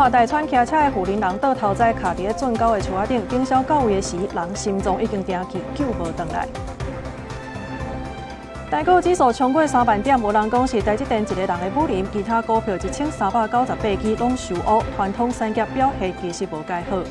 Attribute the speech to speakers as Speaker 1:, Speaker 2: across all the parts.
Speaker 1: 看大川騎車的婦人人倒頭栽卡佇咧圳溝的樹仔頂，警消到位的時，人心臟已經停去，救無轉來。台股指數衝過3萬點，有人講是台積電一个人的武林，其他股票1398支攏受烏，傳統產業表現其實無蓋好。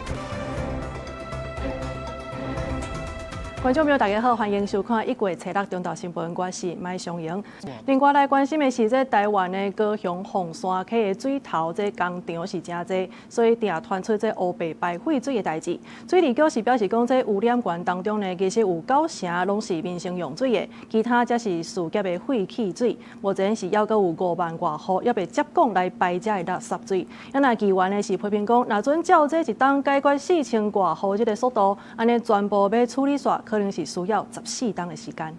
Speaker 1: 觀眾朋友，大家好，歡迎收看一月初六中晝新聞，我是麥尚瑩。另外來關心的是，這台灣的高雄鳳山溪的水頭，這工廠是誠濟，所以定傳出這烏白排廢水的代誌。水利局是表示講，這污染源當中呢，其實有九成攏是民生用水的，其他則是事業的廢棄水。目前是猶閣有5萬外戶猶未接管來排這的垃圾水。啊，若議員呢是批評講，若準照這一冬解決4000外戶這个速度，按呢全部欲處理煞，可能是需要14冬的時間。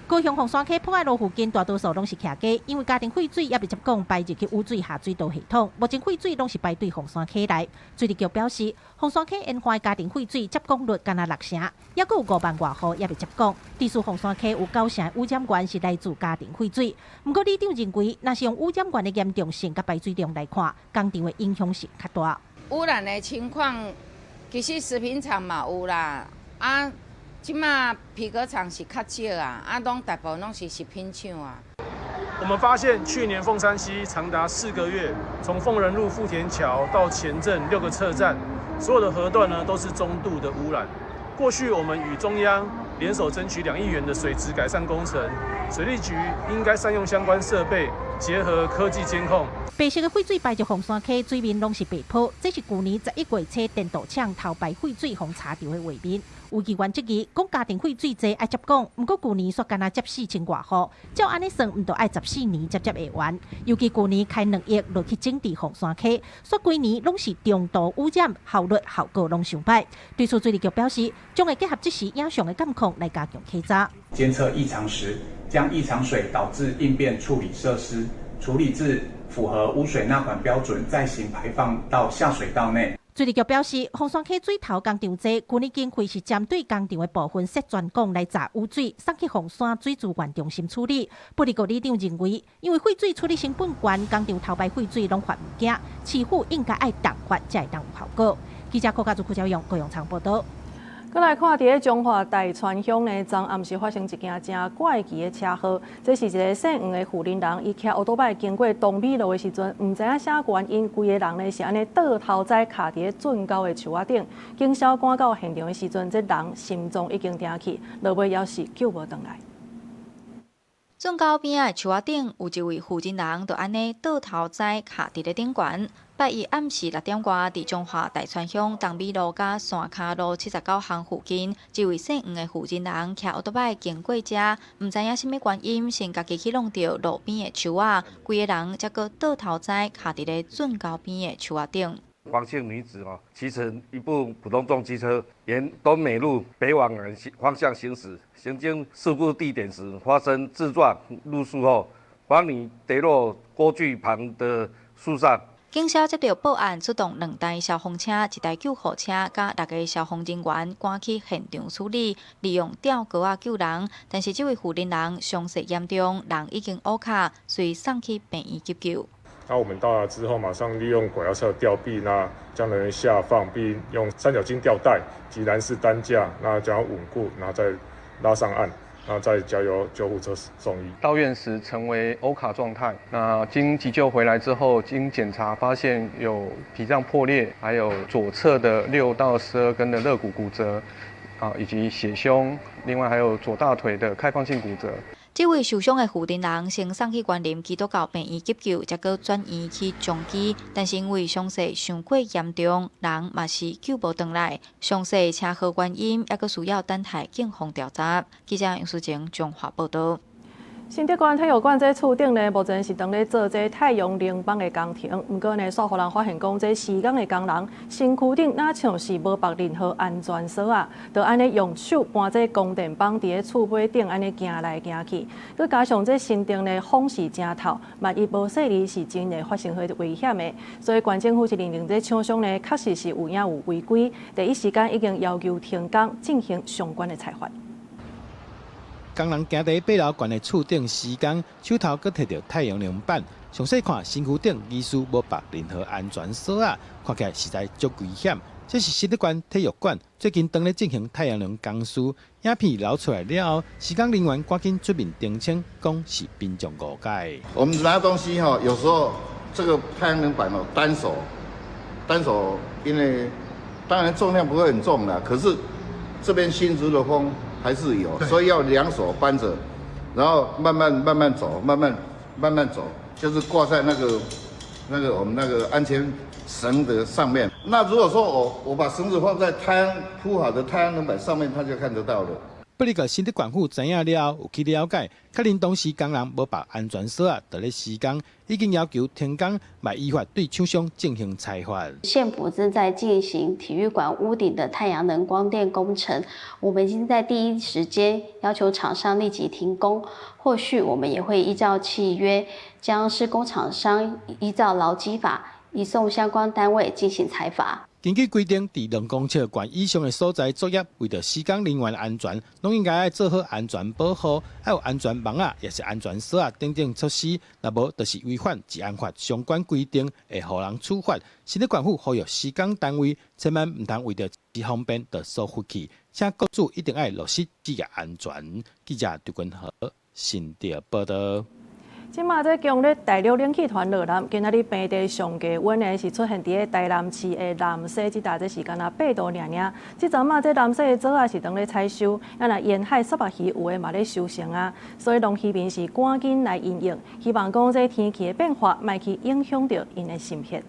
Speaker 2: 高雄鳳山溪博愛路附近大多數攏是徛家，因為家庭廢水猶未接管排入去污水下水道系統，目前廢水攏是排對鳳山溪內。水利局表示，鳳山溪沿岸家庭廢水接管率干焦六成，猶閣有5萬外戶猶未接管。指出鳳山溪有九成污染源是來自家庭廢水。毋過里長認為，若是用污染源的嚴重性佮排水量來看，工廠的影響性較大。
Speaker 3: 污染的情況，其實食品廠嘛有啦，啊。這馬皮革廠是較少啊，啊，攏大部分攏是食品廠啊。
Speaker 4: 我們發現去年鳳山溪長達4個月，從鳳仁路富田橋到前鎮六個測站，所有的河段呢都是中度的污染。過去我們與中央聯手爭取2億元的水質改善工程，水利局應該善用相關設備，結合科技監控。
Speaker 2: 白色的廢水排入鳳山溪，水面攏是白泡，這是舊年11月初電鍍廠偷排廢水予查著的畫面。有議員質疑，講家庭廢水濟愛接管，毋過舊年煞干焦接4000外戶，照按呢算，毋著愛14年才接會完。尤其舊年開2億落去整治鳳山溪，煞規年攏是中度污染，效率效果攏上歹。對此，水利局表示，將會結合即時影像的監控來加強稽查。
Speaker 5: 監測異常時，將異常水導致應變處理設施，處理至符合污水納管標準，再行排放到下水道內。
Speaker 2: 水利局表示，鳳山溪水頭工廠濟，舊年經費是針對工廠的部分設專管來閘污水，送去鳳山水資源中心處理。不過，里長認為，因為廢水處理成本懸，工廠偷排廢水攏罰毋驚，市府應該愛重罰才會當有效果。記者柯家祖、柯昭勇、高永昌報道。
Speaker 1: 閣來看，佇咧彰化大川鄉呢，昨暗時發生一件誠怪奇的車禍。這是一个姓黃的婦人人，伊騎歐多擺經過東美路的時陣，毋知影啥原因，規个人呢是按呢倒頭栽卡佇咧圳溝的樹仔頂。警消趕到現場的時陣，這人心臟已經停去，落尾猶是救無轉來。
Speaker 6: 圳溝邊仔的樹仔頂有一位婦人人，就按呢倒頭栽卡佇咧頂懸。拜一暗時6點外，佇彰化大川鄉東美路佮山跤路79巷附近，一位姓黃的婦人人騎歐多擺經過遮，毋知影啥物原因，先家己去挵著路邊的樹仔，規个人才閣倒頭栽卡佇咧圳溝邊的樹仔頂。
Speaker 7: 黃姓女子哦，騎乘一部普通重機車沿東美路北往南方向行駛，行經事故地點時發生自撞入樹後，黃女跌落鍋具旁的樹上。
Speaker 6: 警消接到報案，出動兩台消防車、一台救護車，佮六个消防人員趕去現場處理，利用吊鈎仔救人。但是這位婦人人傷勢嚴重，人已經烏卡，隨送去病院急救。
Speaker 8: 那我們到達之後，馬上利用拐搖車吊臂，那將人員下放，並用三角巾吊帶及藍絲擔架，那將穩固，然後再拉上岸，然後再交由救護車送醫。
Speaker 9: 到院時成為歐卡狀態，那經急救回來之後，經檢查發現有脾臟破裂，還有左側的6到12根的肋骨骨折，啊，以及血胸，另外還有左大腿的開放性骨折。
Speaker 6: 這位受傷的婦人人先送去員林基督教病院急救，才閣轉院去彰基，但是因為傷勢傷過嚴重，人嘛是救無轉來。詳細車禍原因猶閣需要等待警方調查。記者楊淑靜彰化報道。
Speaker 1: 新竹縣體育館這厝頂呢，目前是當咧做這太陽能板的工程。毋過呢，煞予人發現講，這施工的工人身軀頂若像是無縛任何安全索仔，就按呢用手搬這光電板佇咧厝尾頂按呢行來行去。閣加上這新竹呢風勢誠透，萬一無細膩是真會發生彼危險的。所以縣政府是認定這廠商呢確實是有影有違規，第一時間已經要求停工進行相關的裁罰。
Speaker 10: 工人行佇八樓懸的厝頂施工，手頭閣提著太陽能板。詳細看，身軀頂疑似無縛任何安全索仔，看起來實在足危險。這是新竹縣體育館最近當咧進行太陽能工事，影片流出來了後，施工人員趕緊出面澄清，講是民眾誤解。
Speaker 11: 我們拿東西哈，有時候這個太陽能板哦，單手，單手，因為當然重量不會很重啦，可是這邊新竹的風還是有，所以要兩手搬着，然後慢慢慢慢走，慢慢慢慢走，就是掛在那個我們那個安全繩的上面。那如果說我把繩子放在太陽鋪好的太陽能板上面，他就看得到了。
Speaker 10: 不過，新竹縣府知影了後，有去了解，確認當時工人無縛安全索仔，佇咧施工，已經要求停工，嘛依法對廠商進行裁罰。
Speaker 12: 縣府正在進行體育館屋頂的太陽能光電工程，我們已經在第一時間要求廠商立即停工。後續我們也會依照契約，將施工廠商依照勞基法移送相關單位進行裁罰。
Speaker 10: 根據規定，佇2公尺懸以上的所在作業，為著施工人員安全，攏應該愛做好安全保護，愛有安全網仔，抑是安全索仔等等措施。若無，就是違反治安法相關規定，會予人處罰。新竹縣府呼籲施工單位，千萬毋通為著一時方便就疏忽去，請雇主一定愛落實職業安全。記者張君和新竹報道。
Speaker 1: 這馬這強烈大陸冷氣團落南，今仔日平地上低溫呢是出現佇咧台南市的南勢，這搭這時間啊8度爾爾。這陣仔這南勢的藻仔是當咧採收，啊若沿海虱目魚有的嘛咧收成啊，所以農漁民是趕緊來因應，希望講這天氣的變化，莫去影響著𪜶的心血。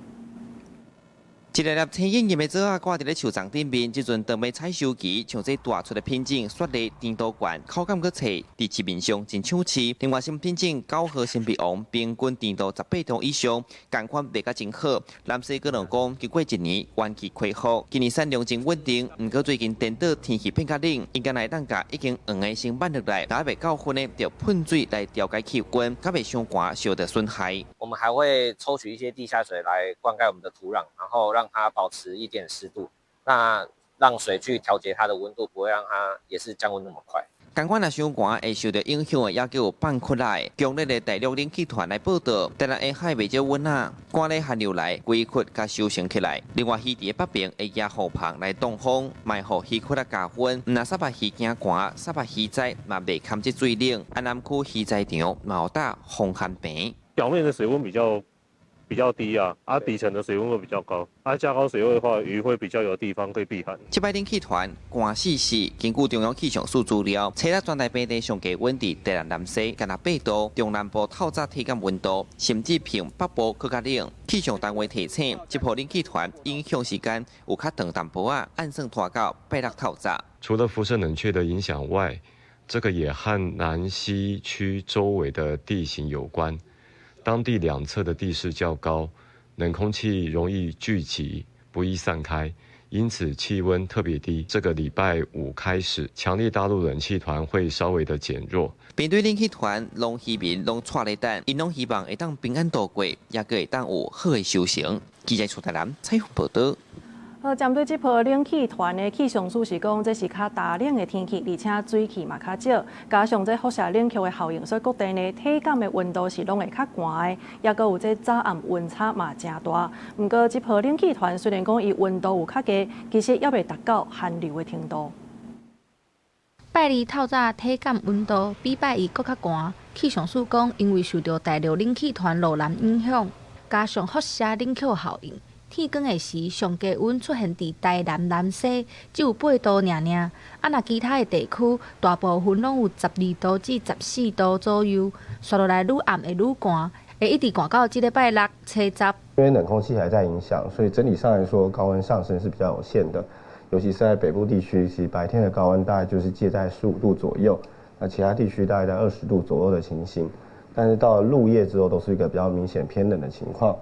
Speaker 13: 一粒粒青莺艷的藻仔掛佇咧樹叢頂面，這陣當欲採收期，像這大出的品種，雪梨甜度懸，口感閣脆，佇市面上真搶市。另外，新品種9號新碧王，平均甜度18度以上，仝款賣甲真好。南勢果農講，經過一年元氣恢復，今年產量真穩定。毋過最近顛倒天氣變較冷，應該來當共已經黃的先挽落來，若猶未夠薰的，著噴水來調節氣溫，較袂傷寒受著損害。
Speaker 14: 我們還會抽取一些地下水來灌溉我們的土壤，然後讓它保持一點濕度，那讓水去調節它的溫度，不會讓它也是降溫那麼快。
Speaker 13: 仝款若傷寒會受著影響的，也叫有放窟來。強烈的大陸冷氣團來報道，台南沿海袂少溫啊，寒冷寒流來，規窟共收成起來。另外，魚池的北邊會舉雨棚來擋風，莫予魚窟仔加溫。毋若虱目魚驚寒，虱目魚仔嘛袂堪這水冷。安南區魚仔場嘛有搭防寒棚。
Speaker 15: 表面的水溫比較低啊，啊底層的水溫會比較高，啊加高水位的話，魚會比較有地方可以避寒。
Speaker 13: 這擺冷氣團寒死死，根據中央氣象署資料，初六全台平地上低溫佇台南南勢，干焦8度，中南部透早體感溫度甚至比北部閣較冷。氣象單位提醒，這波冷氣團影響時間有較長淡薄仔，按算拖到拜六透早。
Speaker 16: 除了輻射冷卻的影響外，這個也和南溪區周圍的地形有關。當地兩側的地勢較高，冷空氣容易聚集，不易散開，因此氣溫特別低。這個禮拜五開始，強烈大陸冷氣團會稍微的減弱。
Speaker 13: 面對冷氣團，農漁民攏掣咧等，𪜶攏希望會當平安度過，也閣會當有好的收成。記者徐台南採訪報道。
Speaker 1: 好，針對這波冷氣團的氣象署是講，這是較乾冷的天氣，而且水汽嘛較少，加上這輻射冷卻的效應，所以各地呢體感的溫度是攏會較寒的，抑閣有這早暗溫差嘛誠大。毋過這波冷氣團雖然講伊溫度有較低，其實猶未達到寒流的程度。
Speaker 17: 拜二透早體感溫度比拜一閣較寒。氣象署講，因為受著大陸冷氣團落南影響，加上輻射冷卻效應。天光的時，上低溫出現佇台南南勢，只有8度爾爾。啊，若其他的地區，大部分攏有12度至14度左右。紲落來愈暗會愈寒，會一直寒到這禮拜六初十。
Speaker 18: 因為冷空氣還在影響，所以整體上來說，高溫上升是比較有限的。尤其是在北部地區，其實白天的高溫大概就是介在15度左右，那其他地區大概在20度左右的情形。但是到了入夜之後，都是一個比較明顯偏冷的情況。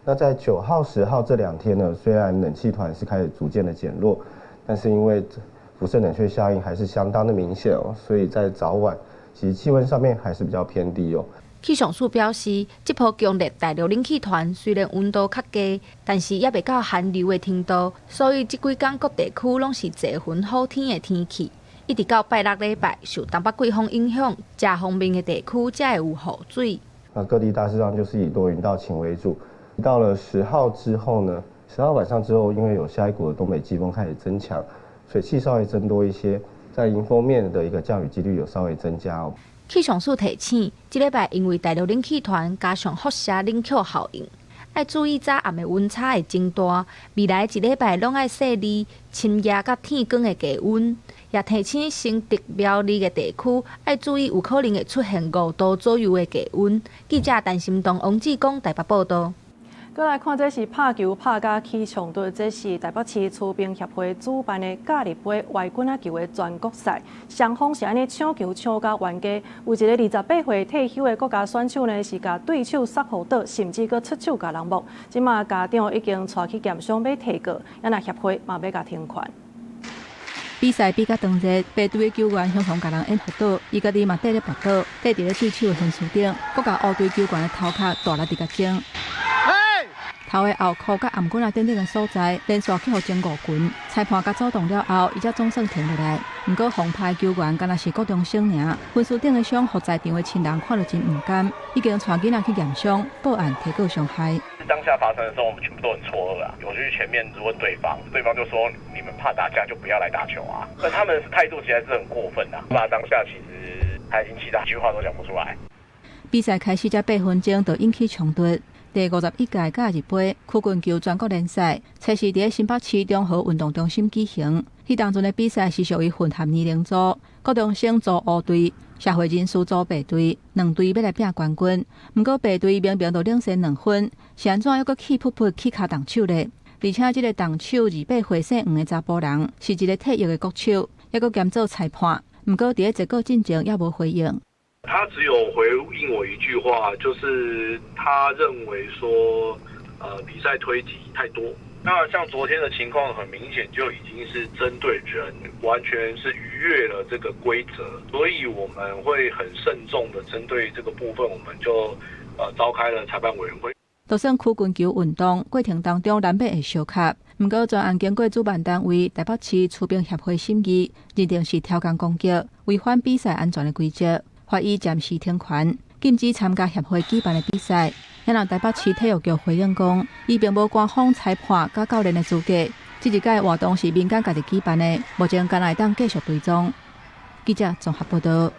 Speaker 18: 那在9號、10號這2天呢，雖然冷氣團是開始逐漸的減弱，但是因為輻射冷卻效應還是相當的明顯哦，所以在早晚其實氣溫上面還是比較偏低哦。
Speaker 17: 氣象署表示，這波強烈大陸冷氣團雖然溫度較低，但是猶未到寒流的程度，所以這幾工各地區攏是濟雲好天的天氣。一直到拜六禮拜，受東北季風影響，遮方面的地區才會有雨水。
Speaker 18: 那各地大致上就是以多雲到晴為主。到了十號之後呢，10號晚上之後，因為有下一股的東北季風開始增強，水汽稍微增多一些，在迎風面的一個降雨幾率有稍微增加哦。
Speaker 17: 氣象署提醒，這禮拜因為大陸冷氣團加上輻射冷卻效應，愛注意早暗的溫差會增大。未來一禮拜攏愛細膩深夜佮天光的低溫，也提醒新竹苗栗的地區愛注意有可能會出現5度左右的低溫。記者陳心東、王志剛台北報道。
Speaker 1: 閣來看，這是拍球拍甲起衝突，這是台北市趨冰協會主辦的假日杯歪棍仔球的全國賽，雙方是按呢搶球搶甲冤家，有一个28歲退休的國家選手呢，是共對手殺予倒，甚至閣出手共人摸。這馬家長已經帶去驗傷欲提告，啊若協會嘛欲共停權。
Speaker 19: 比賽比甲當熱，白隊的球員雄雄共人掩護倒，伊家己嘛綴咧跋倒，綴佇咧對手的分數頂，閣共烏隊球員的頭殼大力佇共衝。頭的後箍佮頷頸仔等等的所在，連續去予前五拳，裁判共阻擋了後，伊才總算停落來。毋過紅牌球員敢若是國中生爾，分數頂的傷，予在場的親人看著真毋甘，已經帶囡仔去驗傷，報案提告傷害。
Speaker 20: 當下發生的時候，我們全部都很錯愕啊！我去前面問對方，對方就說：你們怕打架就不要來打球啊！那他們態度實在是很過分啊！那當下其實他已經氣到一句話都講不出來。
Speaker 19: 比賽開始才8分鐘就引起衝突。第51屆假日杯曲棍球全國聯賽，測試佇新北市中和運動中心舉行。彼當陣的比賽是屬於混合年齡組，國中生組烏隊，社會人士組白隊，兩隊欲來拚冠軍。毋過白隊明明就領先2分，是按怎猶閣氣噗噗起跤動手咧？而且這个動手28歲姓黃的查埔人，是一个退役的國手，猶閣兼做裁判。毋過佇咧結果進前猶無回應。
Speaker 21: 他只有回應我一句話，就是他認為說，比賽推擠太多。那像昨天的情況，很明顯就已經是針對人，完全是逾越了這個規則，所以我們會很慎重的針對這個部分，我們就召開了裁判委員會。
Speaker 19: 就算曲棍球運動過程當中難免會相磕，毋過全案經過主辦單位台北市趨冰協會審議，認定是挑工攻擊，違反比賽安全的規則。罰伊暫時停權，禁止參加協會舉辦的比賽。然後台北市體育局回應講，伊並無官方裁判佮教練的資格，這一屆活動是民間家己舉辦的，目前敢若會當繼續追蹤。記者綜合報道。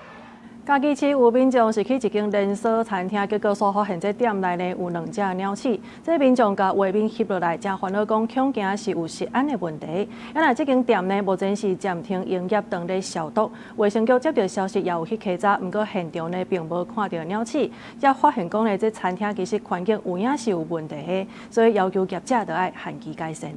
Speaker 1: 嘉義市有民眾是去一間連鎖餐廳，結果煞發現這店內呢有兩隻鳥鼠。這民眾共畫面翕落來，誠煩惱講恐驚是有食安的問題。啊若這間店呢，目前是暫停營業，當咧消毒。衛生局接到消息，也有去稽查，毋過現場呢並無看著鳥鼠。才發現講呢，這餐廳其實環境有影是有問題的，所以要求業者著愛限期改善。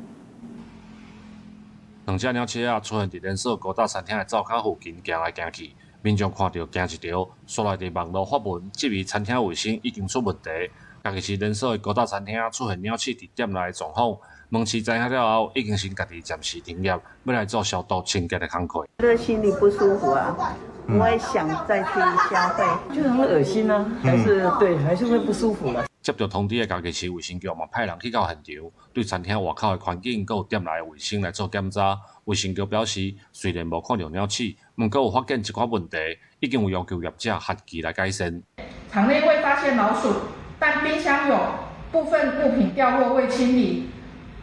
Speaker 22: 兩隻鳥鼠仔出現佇連鎖高檔餐廳的灶跤附近行來行去。民眾看著驚一趒，煞來佇網路發文質疑餐廳衛生已經出問題。嘉義市連鎖的高檔餐廳出現鳥鼠佇店內的狀況，門市知影了後，已經先家己暫時停業，欲來做消毒清潔的工課。
Speaker 23: 這個心裡不舒服啊，不會想再去消費，
Speaker 24: 就很噁心啊，還是對，還是會不舒服啦。
Speaker 22: 接著通知的嘉義市衛生局嘛派人去到現場，對餐廳外口的環境閣有店內的衛生來做檢查。衛生局表示，雖然無看著鳥鼠，毋過有發現一寡問題，已經有要求業者限期來改善。
Speaker 25: 場內未發現老鼠，但冰箱有部分物品掉落未清理，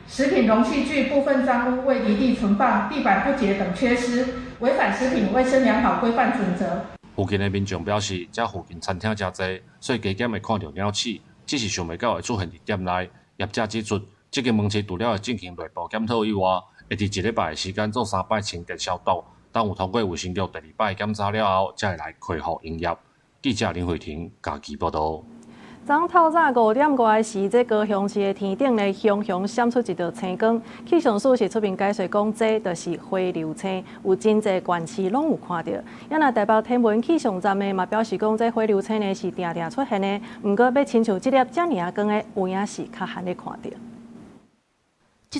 Speaker 25: 食品容器具部分髒污未離地存放，地板不潔等缺失，違反食品衛生良好規範準則。
Speaker 22: 附近的民眾表示，這附近餐廳誠濟，所以加減會看著鳥鼠，只是想袂到會出現佇店內。業者指出，這間門市除了會進行內部檢討以外，會佇一禮拜的時間做三擺清潔消毒，等有通過衛生局第二擺檢查了後，才會來恢復營業。記者林慧婷嘉義報導。
Speaker 1: 昨透早5點外時，這高雄市的天頂呢，雄雄閃出一道星光。氣象署是出面解說講，這就是回流星，有真濟縣市攏有看著。啊若台北天文氣象站的嘛表示講，這回流星呢是定定出現的，毋過欲親像這粒遮爾仔光的，有影是較罕咧看著。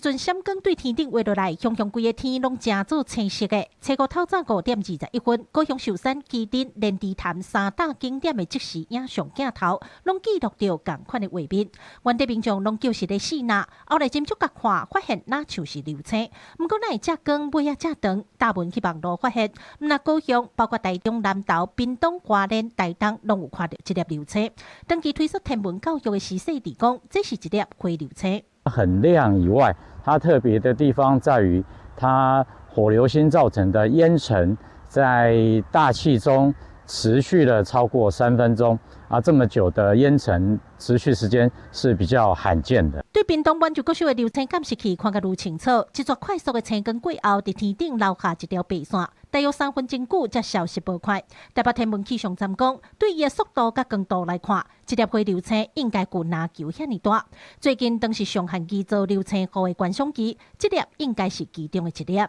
Speaker 2: 這陣閃光對天頂畫落來，雄雄規个天攏成做青色的。初五透早5點21分，高雄壽山、旗津、蓮池潭三大景點的即時影像鏡頭，攏記錄著仝款的畫面。原地民眾攏叫是咧死哪，後來斟酌共看，發現若像是流星。毋過哪會這光尾仔這長？大文去網路發現，毋但高雄，包括台中南投、屏東、花蓮、台東，攏有看著這粒流星。長期推崇天文教育的徐世弟講，這是一粒火流星。
Speaker 3: 很亮以外，它特別的地方在於，它火流星造成的煙塵在大氣中持續了超過3分鐘，啊，這麼久的煙塵持續時間是比較罕見的。
Speaker 2: 對屏東滿洲國小的流星監視器看甲愈清楚，這逝快速的星光過後，佇天頂留下一條白線，大約3分鐘久才消失無塊。台北天文氣象站講，對伊的速度佮光度來看，這粒火流星應該有籃球遐爾大。最近當是上罕見做流星雨的觀賞期，這粒應該是其中的一粒。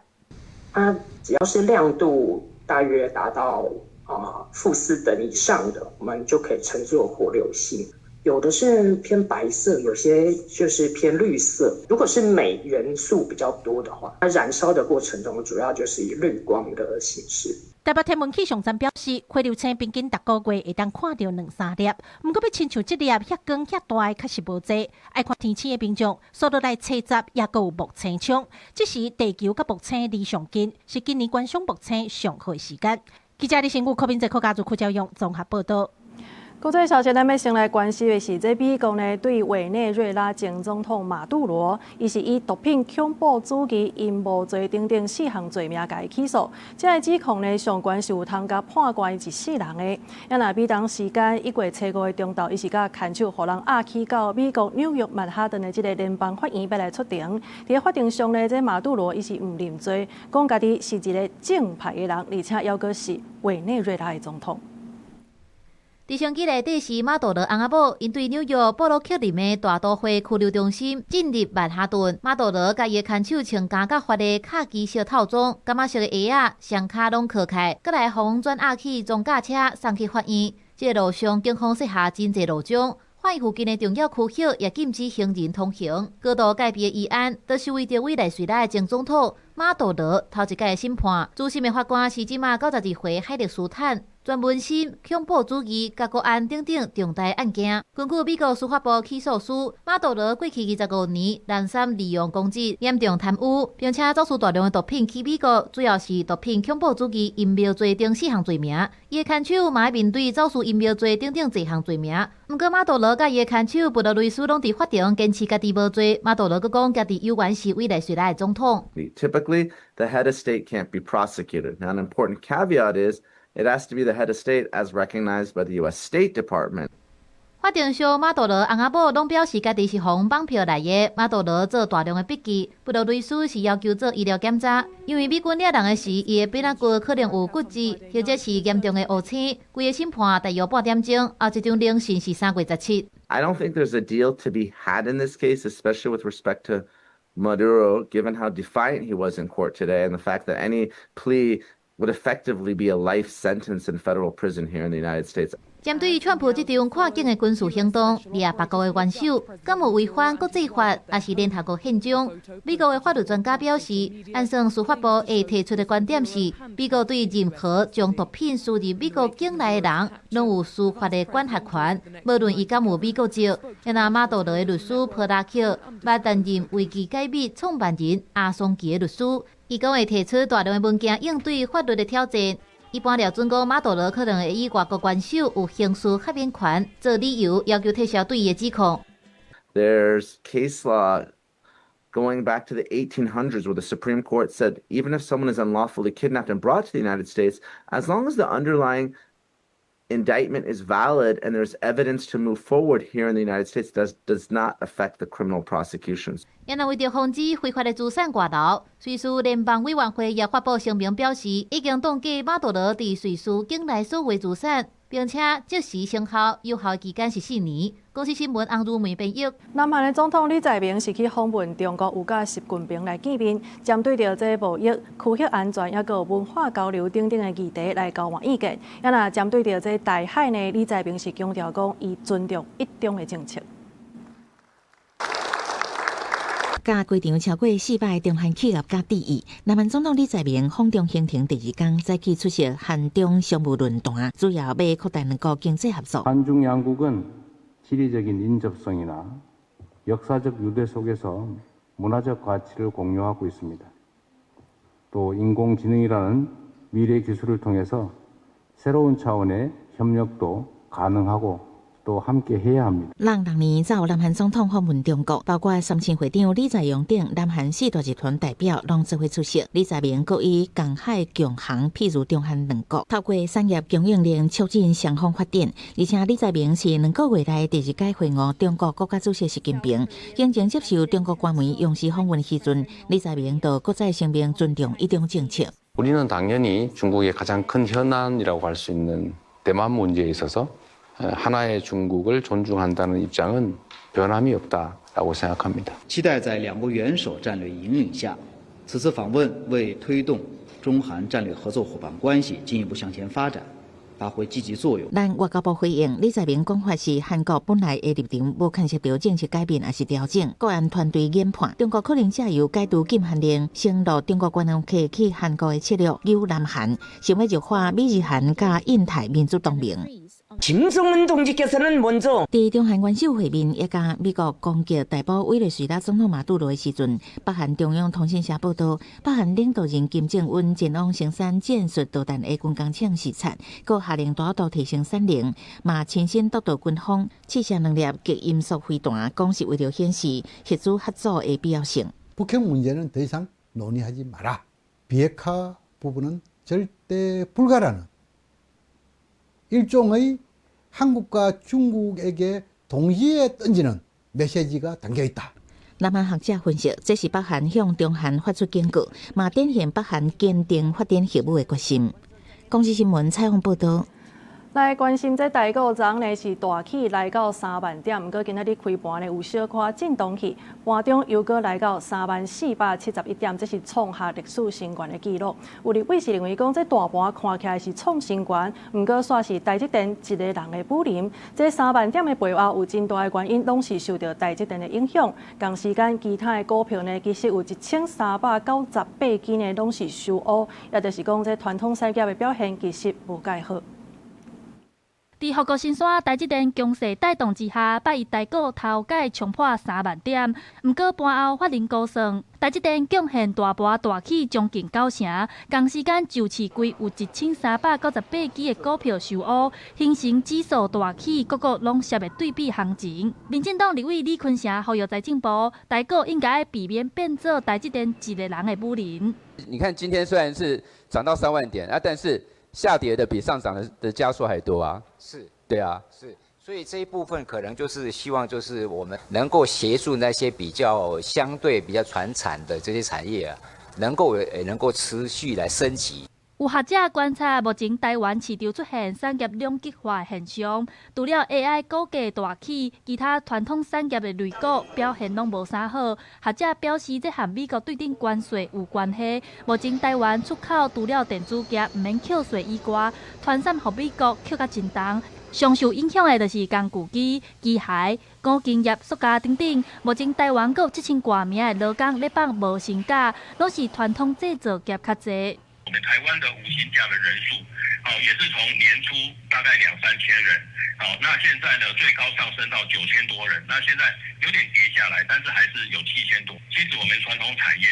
Speaker 4: 它只要是亮度大約達到-4等以上的，我們就可以稱作火流星。有的是偏白色，有些就是偏綠色。如果是鎂元素比較多的話，它燃燒的過程中主要就是以綠光的形式。
Speaker 2: 台北天文氣象站表示，火流星平均逐個月會當看著兩三粒，毋過欲親像這粒遐光遐大的，確實無濟。愛看天星的民眾，煞落來冊集，也閣有木星窗。這時地球佮木星離上近，是今年觀賞木星上好的時間。記者李新武、柯明哲、柯家祖、柯教勇綜合報道。
Speaker 1: 國際消息，咱欲先來關心的是，這美國呢對委內瑞拉前總統馬杜羅，伊是以毒品恐怖主義、陰謀罪等等四項罪名共伊起訴。這个指控呢，上懸是有通共判關一世人的。啊若美東時間1月初5的中晝，伊是佮看守予人押去到美國紐約曼哈頓的這个聯邦法院欲來出庭。佇法庭上呢，這馬杜羅伊是毋認罪，講家己是一个正派的人，而且猶閣是委內瑞拉的總統。
Speaker 5: 直升機內底是馬杜羅翁仔某，𪜶對紐約布魯克林的大都會拘留中心進入曼哈頓。馬杜羅佮伊的看守穿加甲髮的卡其色套裝，柑仔色的鞋仔，雙跤攏囥開，閣來予轉押去裝甲車送去法院。這个路上警方設下真濟路障，法院附近的重要區域也禁止行人通行。高度戒備的疑案，就是為著委內瑞拉的前總統馬杜羅頭一擺的審判。主審的法官是這馬92歲海勒斯坦。專門審恐怖主義、佮國安等等重大案件。根據美國司法部起訴書，馬杜羅過去25年連三利用公職嚴重貪污，並且走私大量的毒品去美國，主要是毒品、恐怖主義、陰謀罪等四項罪名。伊的牽手嘛愛面對走私陰謀罪等等濟項罪名。毋過馬杜羅佮伊的牽手布羅雷斯攏佇法庭堅持家己無罪。馬杜羅閣講家己猶原是委內瑞拉的總統。
Speaker 7: Typically, the head of state can't be prosecuted. Now, an important caveat is it has to be the head of state as recognized by the U.S. State Department.
Speaker 5: 法庭上，馬杜羅翁仔某攏表示家己是予人綁票來的。馬杜羅做大量的筆記，布羅雷斯是要求做醫療檢查，因為美軍掠人的時，伊的背脊骨可能有骨折，或者是嚴重的烏青。規個審判大約半點鐘，後一場聆訊是3月17。
Speaker 7: I don't think there's a deal to be had in this case, especially with respect to Maduro, given how defiant he was in court today and the fact that any plea would effectively be a life sentence in federal prison here in the United States.
Speaker 5: 針對川普這場跨境的軍事行動，掠別國的元首，敢有違反國際法，抑是聯合國憲章？美國的法律專家表示，按算司法部會提出的觀點是，美國對任何將毒品輸入美國境內的人，攏有司法的管轄權，無論伊敢有美國籍。若馬杜羅的律師普拉克，捌擔任維基解密創辦人阿桑奇的律師，伊講會提出大量的文件應對法律的挑戰。一般料準講，馬杜羅可能會以外國元首有刑事豁免權做理由，要求撤銷對伊的指控。
Speaker 7: There's case law going back to the 1800s where the Supreme Court said even if someone is unlawfully kidnapped and brought to the United States, as long as the underlying indictment is valid and there's evidence to move forward here in the United States, does not affect the criminal prosecutions.
Speaker 5: 也若為著防止非法的資產外流，瑞士聯邦委員會也發布聲明表示，已經凍結馬杜羅佇瑞士境內所有資產，並且即時生效，有效期間是4年。公視新聞洪如梅編譯。
Speaker 1: 南韓的總統李在明是去訪問中國，有佮習近平來見面，針對著這貿易、區域安全，抑閣文化交流等等的議題來交換意見。啊若針對著這台海呢，李在明是強調講，伊尊重一中的政策。
Speaker 6: 佮規場超過400个中韓企業家致意。南韓總統李在明訪中行程第二工，早起出席韓中商務論壇，主要欲擴大兩國經濟合作。
Speaker 8: 한중 양국은 지리적인 인접성이나 역사적 유대 속에서 문화적 가치를 공유하고 있습니다. 또 인공지능이라는 미래 기술을 통해서 새로운 차원의 협력도 가능하고 또 함께 해야 합니다.
Speaker 6: 人六年才有南韓總統訪問中國，包括三星會長李在鎔等南韓四大集團代表攏做伙出席。李在明閣以江海共航，譬喻中韓兩國，透過產業供應鏈促進雙方發展。而且李在明是2個月內第二擺會晤中國國家主席習近平，先前接受中國官媒央視訪問時陣，李在明就閣再聲明尊重一中政策。
Speaker 8: 우리는 당연히 중국의 가장 큰 현안이라고 할 수 있는 대만 문제에 있어서 하나의 중국을 존중한다는 입장은 변함이 없다라고 생각합니다.
Speaker 9: 期待在兩國元首戰略引領下，此次訪問為推動中韓戰略合作夥伴關係進一步向前發展，發揮積極作用。
Speaker 6: 咱外交部回應，李在明講法是韓國本來的立場，無牽涉著政策改變抑是調整。國安團隊研判，中國可能藉由解除禁韓令，承諾中國觀光客去韓國的策略，誘南韓想欲弱化美日韓佮印太民主同盟。
Speaker 11: 김정은 동지께서는 먼저
Speaker 6: 佇中韓元首會面，也佮美國攻擊逮捕委內瑞拉總統馬杜羅的時陣，北韓中央通訊社報道，北韓領導人金正恩前往生產戰術導彈的軍工廠視察，閣下令大幅提升產能，嘛親身督導軍方試射兩粒極音速飛彈，講是為著顯示核子合作的必要性。
Speaker 12: 북핵 문제는 더 이상 논의하지 마라. 비핵화 부분은 절대 불가라는 일종의 한국과 중국에게 동시에 던지는 메시지가 담겨 있다.
Speaker 6: 南韓學者分析，這是北韓向中韓發出警告，嘛展現北韓堅定發展核武的決心。公視新聞採訪報道。
Speaker 1: 來關心這台股昨昏呢是大起來到3萬點，毋過今仔日開盤呢有小可震盪去，盤中又閣來到30,471點，這是創下歷史新高的紀錄。有立委是認為講，這大盤看起來是創新高，毋過煞是台積電一個人的武林。這3萬點的背後有真大的原因，攏是受著台積電的影響。同時間，其他的股票呢，其實有1398間呢，攏是收烏，也就是講，這傳統產業的表現其實無蓋好。
Speaker 26: 佇護國神山台積電強勢帶動之下，拜一台股頭擺衝破3萬點。毋過盤後法人估算，台積電貢獻大盤大起將近9成，仝時間就市櫃有1398支的股票收烏，形成指數大起，各國攏涉的對比行情。民進黨立委李坤城呼籲財政部，台股應該避免變做台積電一个人的武林。
Speaker 27: 你看今天雖然是漲到3萬點啊，但是下跌的比上漲的家數還多啊！
Speaker 28: 是，
Speaker 27: 對啊，
Speaker 28: 是，所以這一部分可能就是希望，就是我們能夠協助那些比較相對比較傳產的這些產業啊，能夠持續來升級。
Speaker 26: 有學者觀察，目前台灣市場出現產業兩極化的現象，除了 AI 股價大起，其他傳統產業的類股表現攏無啥好。學者表示，這和美國對頂關稅有關係。目前台灣出口除了電子業毋免扣稅以外，傳產予美國扣甲真重。上受影響的就是工具機、機械、五金業、塑膠等等。目前台灣閣有7000外名的勞工咧放無薪假，攏是傳統製造業較濟。
Speaker 29: 我們台灣的無薪假的人數，也是從年初大概兩三千人，好，那現在呢最高上升到9000多人，那現在有點跌下來，但是還是有7000多。其實我們傳統產業，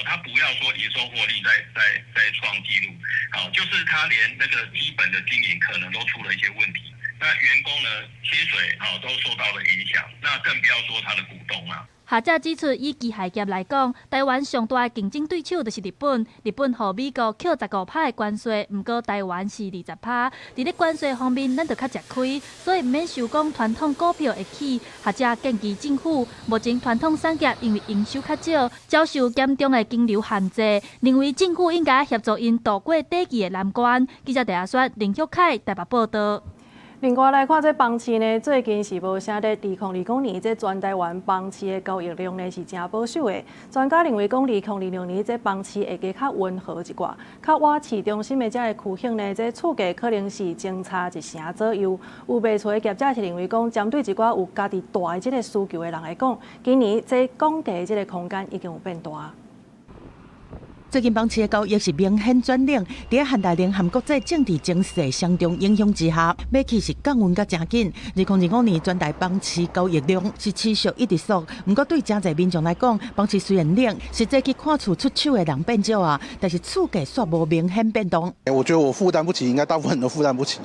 Speaker 29: 它不要說營收獲利在創紀錄，好，就是它連那個基本的經營可能都出了一些問題。那員工呢薪水都受到了影響，那更不要說他的股東啊。
Speaker 26: 學者指出，以機械業來講，台灣上大的競爭對手就是日本。日本予美國扣15趴的關稅，毋過台灣是20趴。佇咧關稅方面，咱就較食虧，所以毋免想講傳統股票會起。學者建議政府，目前傳統產業因為營收較少，遭受嚴重的金流限制，認為政府應該協助𪜶渡過短期的難關。記者鄭阿雪、林旭凱台北報道。
Speaker 1: 另外來看，這房市呢，最近是無啥咧。2025年，這全台灣房市的交易量呢是誠保守的。專家認為講，2026年這房市會加較溫和一寡，較倚市中心的這个區域呢，這厝價可能是相差一成左右。有賣厝的業者是認為講，針對一寡有家己大的這个需求的人來講，今年這降價這个空間已經有變大。
Speaker 10: 最近房市的交易是明顯轉冷，佇限大令和國際政治情勢雙重影響之下，買氣是降溫甲誠緊。2025年全台房市交易量是持續一直縮，毋過對誠濟民眾來講，房市雖然冷，實際去看厝出手的人變少啊，但是厝價卻無明顯變動。
Speaker 13: 我覺得我負擔不起，應該大部分人都負擔不起。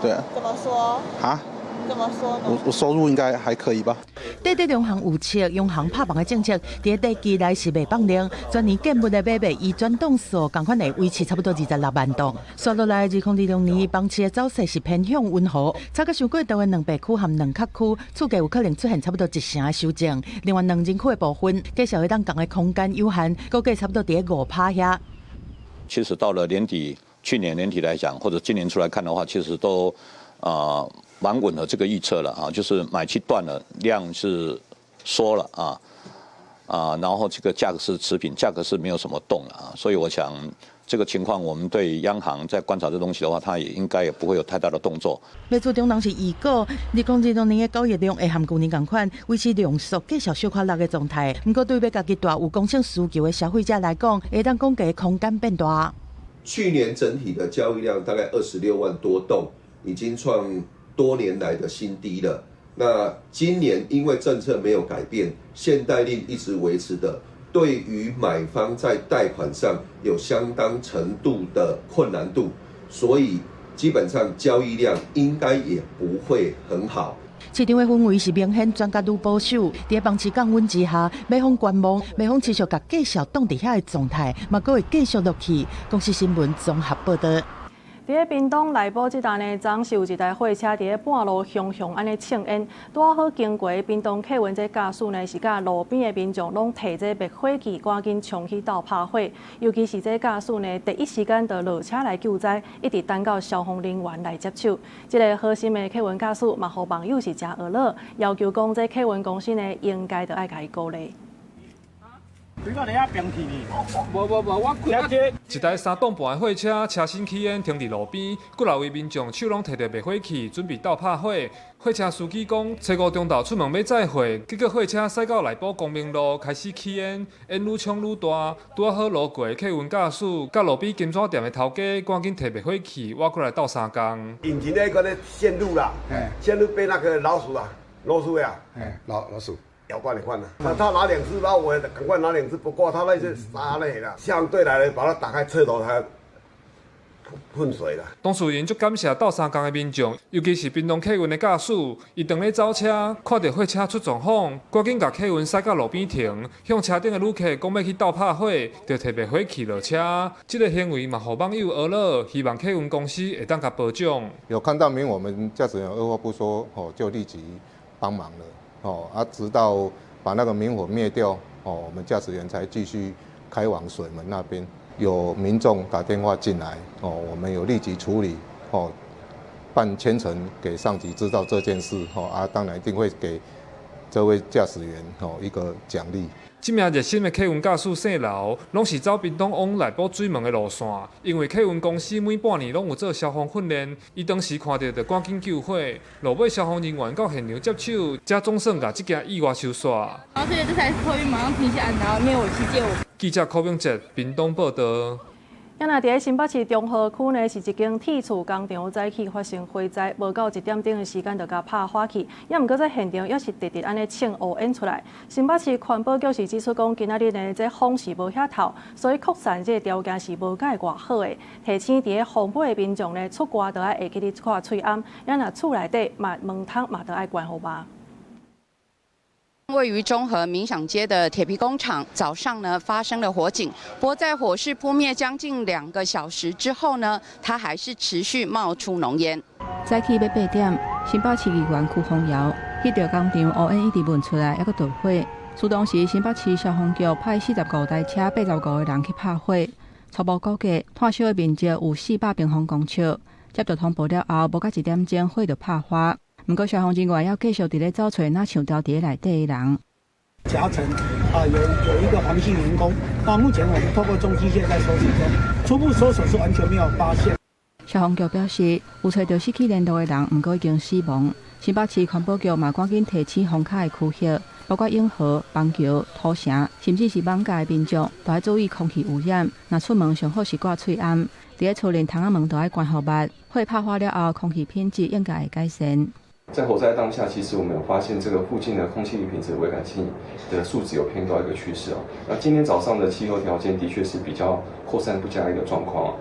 Speaker 13: 對啊。
Speaker 23: 怎麼說？
Speaker 13: 啊？
Speaker 23: 怎麼說呢？
Speaker 13: 我收入應該還可以吧。
Speaker 10: 短短兩項有策，央行拍房的政策，佇短期內是袂放量，全年建物的買賣以轉棟數仝款會維持差不多26萬棟。紲落來，2026年房市的走勢是偏向溫和，炒較傷過度的兩白區和兩較區，厝價有可能出現差不多一成的修正。另外，兩人區的部分，繼續會當降的空間有限，估計差不多佇5%遐。
Speaker 14: 其實到了年底，去年年底來講，或者今年初來看的話，其實都蠻吻合這個預測了啊，就是買氣斷了，量是縮了啊啊，然後這個價格是持平，價格是沒有什麼動了啊，所以我想這個情況，我們對央行在觀察這東西的話，它也應該也不會有太大的動作。
Speaker 10: 賣厝中人是預估，2026年的交易量會和舊年仝款，維持量縮繼續小可落的狀態。毋過對欲家己蹛有剛性需求的消費者來講，會當講價空間變大。
Speaker 15: 去年整體的交易量大概26萬多棟，已經創多年來的新低了。那今年因為政策沒有改變，限貸令一直維持的，對於買方在貸款上有相當程度的困難度，所以基本上交易量應該也不會很好。
Speaker 10: 市場的氛圍是明顯轉較愈保守，佇房市降溫之下，買方觀望，賣方持續共繼續擋佇遐的狀態，嘛閣會繼續落去。公視新聞綜合報導。
Speaker 1: 佇咧屏東內埔這搭呢，昨是有一台貨車佇咧半路雄雄按呢衝煙，拄好經過屏東客運這駕駛呢，是佮路邊的民眾攏提這滅火器，趕緊衝去鬥拍火。尤其是這駕駛呢，第一時間就落車來救災，一直等到消防人員來接手。這个好心的客運駕駛嘛，予網友是誠呵咾，要求講這客運公司呢，應該著愛共伊鼓勵。
Speaker 16: 無無無，我一台三棟半的貨車，車身起煙，停佇路邊，幾若位民眾手攏提著滅火器，準備鬥拍火。貨車司機講，初五中晝出門欲載貨，結果貨車駛到內埔光明路開始起煙，煙愈衝愈大，拄仔好路過的客運駕駛，佮路邊金紙店的頭家，趕緊提滅火器，倚過來鬥相共。
Speaker 17: 引擎那個線路啦，線路被那個老鼠啊，老鼠呀，老鼠。咬斷一塊了，他拿兩隻，然後我趕快拿兩隻，不過他那些沙類啦，相對來把它打開車頭，它噴水啦。
Speaker 16: 當事人足感謝鬥相共的民眾，尤其是屏東客運的駕駛，伊當咧走車，看著貨車出狀況，趕緊共客運駛到路邊停，向車頂的旅客講欲去鬥拍火，就提滅火器落車。這个行為嘛，予網友呵咾，希望客運公司會當共褒獎。
Speaker 18: 有看到明，我們駕駛員二話不說，哦，就立即幫忙了。哦啊，直到把那個明火滅掉，哦，我們駕駛員才繼續開往水門那邊。有民眾打電話進來，哦，我們有立即處理，哦，辦簽呈給上級知道這件事，哦啊，當然一定會給這位駕駛員哦一個獎勵。
Speaker 16: 這名熱心的客運駕駛姓劉，攏是走屏東往內埔水門的路線。因為客運公司每半年攏有做消防訓練，伊當時看著就趕緊救火。落尾消防人員到現場接手，才總算共這件意外收煞。
Speaker 20: 然後所以這台客運馬上停下來，然後滅火器借我。
Speaker 16: 記者柯明哲屏東報導。
Speaker 1: 啊，若佇咧新北市中和區呢，是一間鐵厝工廠早起發生火災，無夠一點鐘的時間就共拍火去。也毋過這現場猶是直直按呢衝烏煙出來。新北市環保局是指出講，今仔日呢這風是無遐透，所以擴散這个條件是無蓋偌好的。提醒佇咧風尾的民眾呢，出外著愛會記得看喙罨，啊若厝內底嘛門窗嘛著愛關好吧。
Speaker 21: 位於中和冥想街的鐵皮工廠，早上呢發生了火警。不過在火勢撲滅將近2個小時之後呢，它還是持續冒出濃煙。
Speaker 19: 早起欲8點，新北市議員邱宏堯翕著工廠烏煙一直冒出來，猶閣著火。出動時，新北市消防局派45台車、85個人去拍火。初步估計，炭燒的面積有400平方公尺。接到通報了後，無到一點鐘，火就拍花。毋過消防人員猶繼續佇咧走揣若像牢佇咧內底的人。
Speaker 2: 夾層啊，有一個黃姓員工。那目前我們透過重機械在搜尋中，初步搜索是完全沒有發現。
Speaker 19: 消防局表示，有揣著失去聯絡的人，毋過已經死亡。新北市環保局嘛趕緊提醒封跤的區域，包括永和、板橋、土城，甚至是艋舺的民眾，都愛注意空氣污染。若出門上好是掛喙罨，佇咧厝內窗仔門都愛關予密。火拍花了後，空氣品質應該會改善。
Speaker 3: 在火災當下，其實我們有發現這個附近的空氣品質危感性的數值有偏高一個趨勢哦。那今天早上的氣候條件的確是比較擴散不佳一個狀況。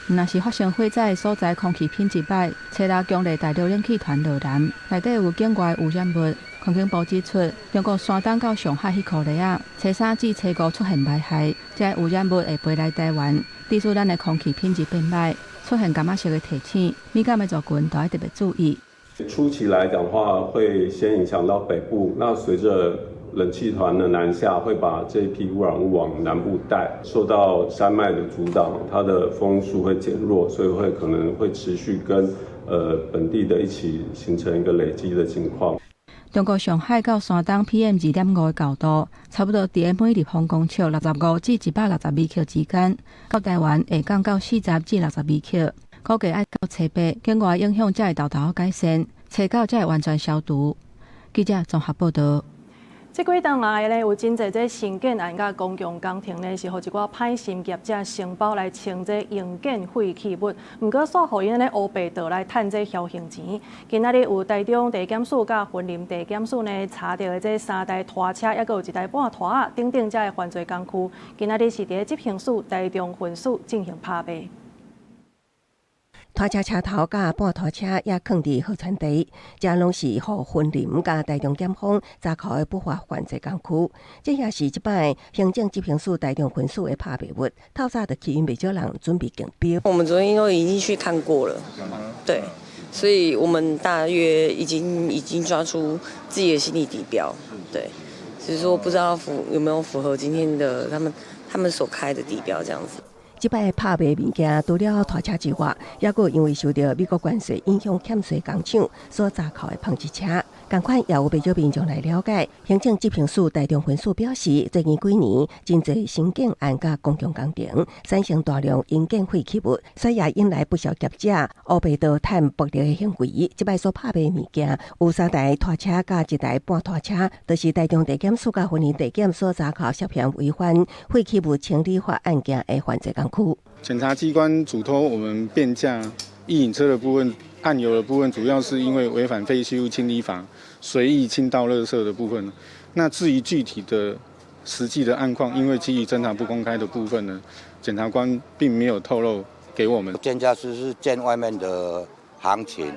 Speaker 19: 若是發生火災的所在，空氣品質歹，初六強烈大陸冷氣團落南，內底有境外污染物。環境部指出，中國山東到上海彼箍塊仔，初三至初五出現霾害，這污染物會飛來台灣，致使咱的空氣品質變歹，出現柑仔色的提醒，敏感的族群都愛特別注意。
Speaker 4: 初期來講的話，會先影響到北部，那隨着冷氣團的南下，會把這批污染物往南部帶，受到山脈的阻擋，它的風速會減弱，所以會可能會持續跟本地的一起形成一個累積的情況。
Speaker 19: 中國上海到山東 PM 2.5的高度，差不多佇咧每立方公尺65至162克之間，到台灣會降到40至62克，估計愛到初八，境外影響才會沓沓改善，初九才會完全消除。記者綜合報道。
Speaker 1: 這幾冬來咧，有真濟這興建案佮公共工程咧，是予一寡歹心業者承包來清這營建廢棄物，毋過煞予𪜶按呢烏白倒來趁這僥倖錢。今仔日有台中地檢署佮雲林地檢署呢查著的這三台拖車，猶閣有一台半拖仔等等這个犯罪工具，今仔日是佇咧執行署台中分署進行拍賣。
Speaker 5: 拖車車頭佮半拖車也囥佇河川地，這攏是予雲林佮台中檢方查扣的不法犯罪工具。這也是這擺行政執行署台中分署的拍賣物。透早就吸引袂少人準備競標。
Speaker 7: 我們昨天都已經去看過了，對，所以我們大約已經抓出自己的心理底標，對，只是說不知道有沒有符合今天的他們所開的底標這樣子。
Speaker 5: 這擺拍賣物件，除了拖車之外，猶閣因為受著美國關稅影響欠稅工廠所查扣的紡織車，仝款也有袂少民眾來了解。行政執行署台中分署表示，最近幾年真濟興建案佮公共工程產生大量營建廢棄物，所以也引來不少業者烏白倒趁薄利的行為。這擺所拍賣物件有三台拖車佮一台半拖車，都是台中地檢署佮雲林地檢所查扣涉嫌違反廢棄物清理法案件的犯罪工具。
Speaker 8: 檢察機關囑託我們變價一引車的部分，案由的部分，主要是因為違反廢棄物清理法，隨意傾倒垃圾的部分。那至於具體的實際的案況，因為基於偵查不公開的部分呢，檢察官並沒有透露給我們。
Speaker 22: 鑑價師是鑑外面的行情，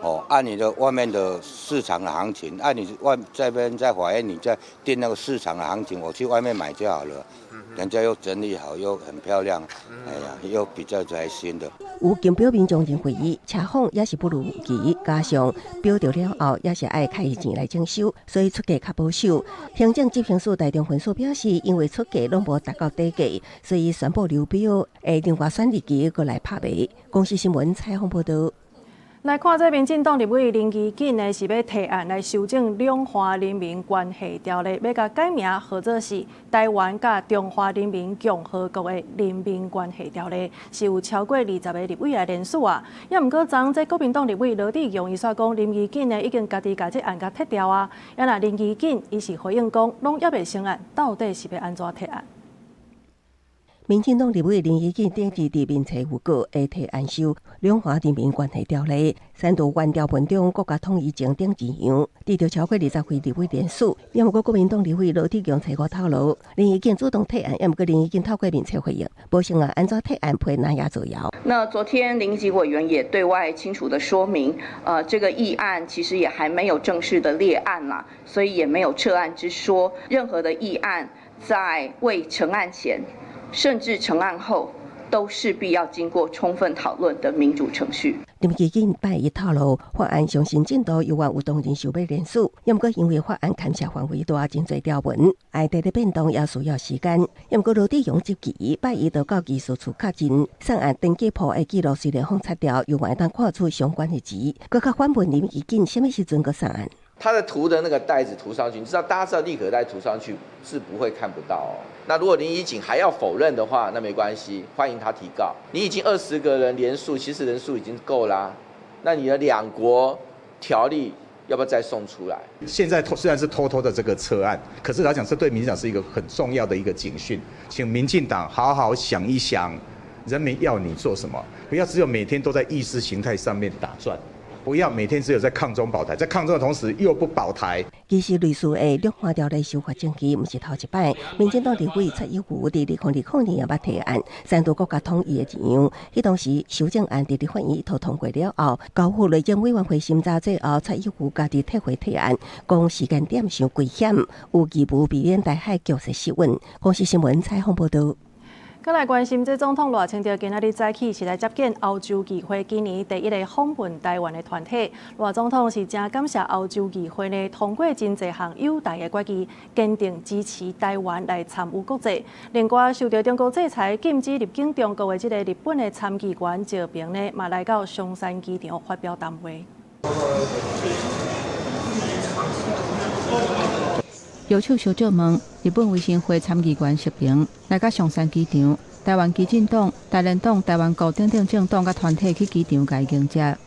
Speaker 22: 哦，按你的外面的市場的行情，按你外這邊在法院，你在定那個市場的行情，我去外面買就好了。人家又整理好，又很漂亮，哎呀，又比較在新的。
Speaker 5: 有競標民眾認為，車況也是不如預期，加上標著了後也是愛開錢來整修，所以出價較保守。行政執行署台中分署表示，因為出價攏無達到底價，所以宣布流標，會另外選日期閣來拍賣。公視新聞採訪報導。
Speaker 1: 來看這民進黨立委林宜瑾呢，是欲提案來修正兩岸人民關係條例，欲共改名號做是台灣佮中華人民共和國的人民關係條例，是有超過20個立委來聯署啊。也毋過昨這國民黨立委羅智強伊煞講，林宜瑾呢已經家己共這案共撤掉啊。啊若林宜瑾伊是回應講，攏猶未成案，到底是欲按怎提案？
Speaker 5: 民進黨立委林宜瑾頂日佇面冊預告，會提案修兩岸人民關係條例，刪除原條文中國家統一前頂字樣，得著超過20位立委聯署。也毋過國民黨立委羅智強初五透露，林宜瑾主動提案，也毋過林宜瑾透過面冊回應，無成案按怎提案批哪也造謠。
Speaker 21: 那昨天林宜瑾委員也對外清楚的說明，這個議案其實也還沒有正式的列案啦，所以也沒有撤案之說。任何的議案在未成案前，甚至成案後，
Speaker 6: 都勢必要經過充分討論的民主程序。
Speaker 5: 林義錦拜一透露，法案上新進度猶原有當人想欲連署，毋過因為法案牽涉範圍大，真濟條文，愛佇咧變動也需要時間。毋過羅致雄質疑，拜一就到技術處確認，送案登記簿的記錄雖然予拆掉，猶原會當看出相關的字，閣較反問林義錦，啥物時陣閣送案？
Speaker 26: 他的塗的那個袋子塗上去，你知道大家知道立可帶塗上去是不會看不到哦。那如果林宜瑾還要否認的話，那沒關係，歡迎他提告。你已經20個人聯署，其實人數已經夠啦。那你的兩國條例要不要再送出來？
Speaker 9: 現在雖然是偷偷的這個撤案，可是來講，這對民進黨是一個很重要的一個警訊，請民進黨好好想一想，人民要你做什麼，不要只有每天都在意識形態上面打轉。不要每天只有在抗中保台，在抗中的同時又不保台。
Speaker 5: 其實類似的兩岸條例修法爭議，毋是頭一擺。民進黨立委蔡英文佇2020年也捌提案，三度國家統一的一樣。彼當時修正案佇立法院都通過了後，交付內政委員會審查最後，蔡英文家己退回提案，講時間點傷危險，有義務避免台海局勢失穩。公視新聞採訪報導。
Speaker 1: 閣來關心，這總統賴清德今仔日早起是來接見歐洲議會今年第一个訪問台灣的團體。賴總統是誠感謝歐洲議會呢通過真濟項友台的決議，堅定支持台灣來參與國際。另外，受著中國制裁禁止入境中國的這个日本的參議員石平呢，嘛來到松山機場發表談話。
Speaker 19: 搖手相借問，日本維新會參議員石平來到松山機場，台灣基進黨、台聯黨、台灣國等等政黨佮團體去機場共伊迎接。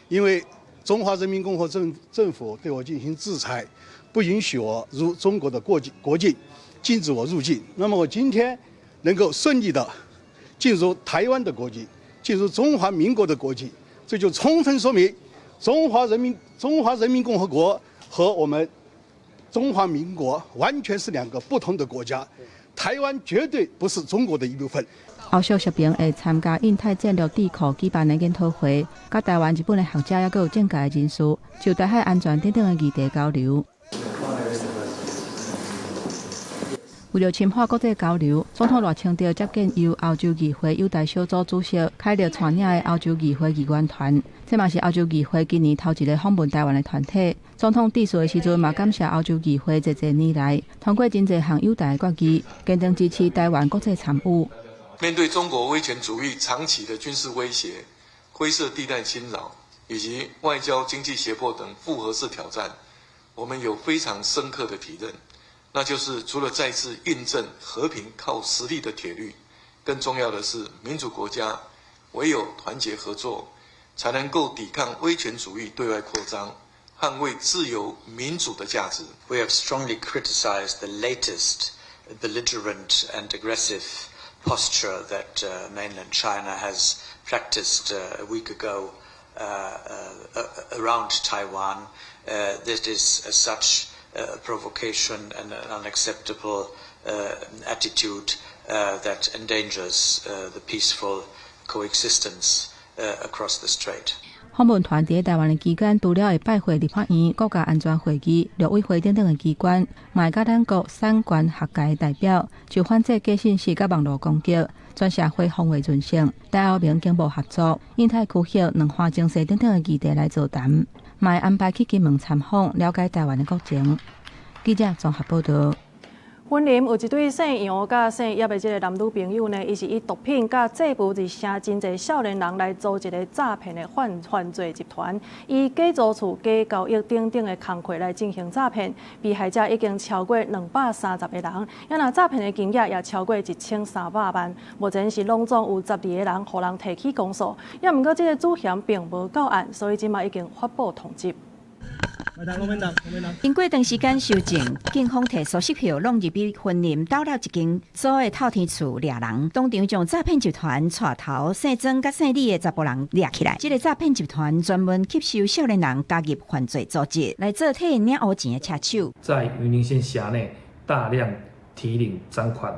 Speaker 11: 因為中華人民共和國政府對我進行制裁，不允許我入中國的國境，禁止我入境。那麼我今天能夠順利的進入台灣的國境，進入中華民國的國境，這就充分說明中華人民共和國和我們中華民國完全是兩個不同的國家，台灣絕對不是中國的一部分。
Speaker 19: 後續石平會參加印太戰略智庫舉辦的研討會，佮台灣、日本的學者猶閣有政界的人士，就台海安全等等的議題交流。為著深化國際交流，總統賴清德接見由歐洲議會友台小組主席凱勒帶領的歐洲議會議員團，這嘛是歐洲議會今年頭一个訪問台灣的團體。總統致辭的時陣嘛，感謝歐洲議會濟濟年來通過真濟項友台的決議，堅定支持台灣國際參與。
Speaker 12: 面對中國威權主義長期的軍事威脅、灰色地帶侵擾以及外交經濟脅迫等複合式挑戰，我們有非常深刻的體認。那就是除了再次印證和平靠實力的鐵律，更重要的是，民主國家唯有團結合作，才能夠抵抗威權主義對外擴張，捍衛自由民主的價值。
Speaker 24: We have strongly criticized the latest belligerent and aggressive posture that mainland China has practiced a week ago around Taiwan. This is such provocation and an unacceptable attitude that endangers the peaceful coexistence across the strait.
Speaker 19: 訪問團佇台灣的期間，除了會拜會立法院、國家安全會議、陸委會等等的機關，嘛會佮咱國產官學界代表，就反制假訊息佮網路攻擊、全社會防衛韌性、台歐盟經貿合作、印太區域兩岸情勢等等的議題來座談，嘛會安排去金門參訪，了解台灣的國情。記者綜合報導。
Speaker 1: 雲林有一對姓楊佮姓葉的這个男女朋友呢，伊是以毒品佮制服佇城真濟少年人來組一个詐騙的犯罪集團，以假租厝、假交易等等的工課來進行詐騙，被害者已經超過230個人，啊若詐騙的金額也超過1300萬。目前是攏總有12個人予人提起公訴，也毋過這个主嫌並無到案，所以這馬已經發布通緝。
Speaker 25: 經過長時間搜證，警方提數十票攏入去雲林斗六一間租的透天厝掠人，當場將詐騙集團帶頭姓曾佮姓李的查埔人掠起來。這个詐騙集團專門吸收少年人加入犯罪組織，來做替領烏錢的車手。
Speaker 27: 在雲林縣轄內大量提領贓款，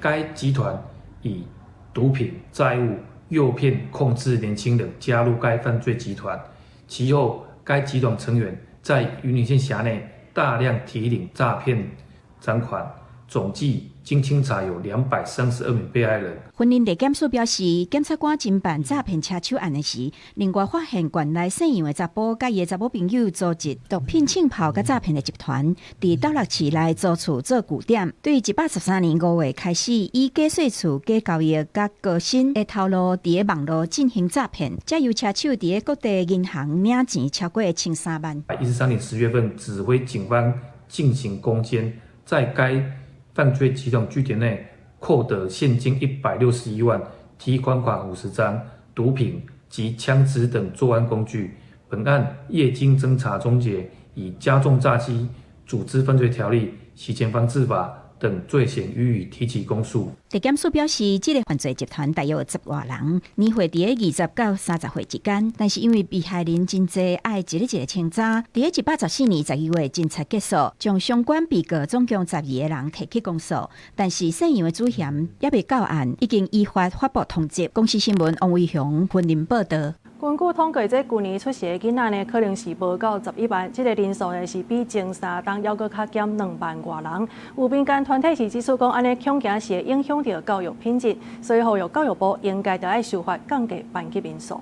Speaker 27: 該集團以毒品、債務誘騙、控制年輕人加入該犯罪集團，其後該集團成員在雲林縣轄內大量提領詐騙贓款，總計經清查有232名被害人。
Speaker 25: 雲林地檢署表示，檢察官偵辦詐騙車手案的時，另外發現縣內姓楊的查埔佮伊的查某朋友組織毒品槍炮佮詐騙的集團，佇斗六市內租厝做據點。對113年5月開始，以假稅厝、假交易佮高薪的頭路，佇咧網路進行詐騙，才由車手佇咧各地銀行領錢超過13萬。
Speaker 27: 13年10月份，指揮警方進行攻堅，在該犯罪集團據點內扣得現金161萬、提款卡50張、毒品及槍支等作案工具。本案業經偵查終結，以加重詐欺、組織犯罪條例、洗錢防治法等罪嫌予以提起公訴。
Speaker 25: 地檢署表示，這个犯罪集團大約有10外人，年歲佇咧20到30歲之間，但是因為被害人真濟，愛一个一个清查。佇咧114年12月，偵查結束，將相關被告總共12個人提起公訴，但是姓楊的主嫌猶未到案，已經依法發布通緝。公視新聞王維雄雲林報導。
Speaker 1: 根據統計，這舊年出世的囡仔呢，可能是無夠11萬，這个人數呢是比前3冬猶閣較減2萬外人。有民間團體是指出講，按呢恐驚是會影響著教育品質，所以呼籲教育部應該著愛修法降低班級人數。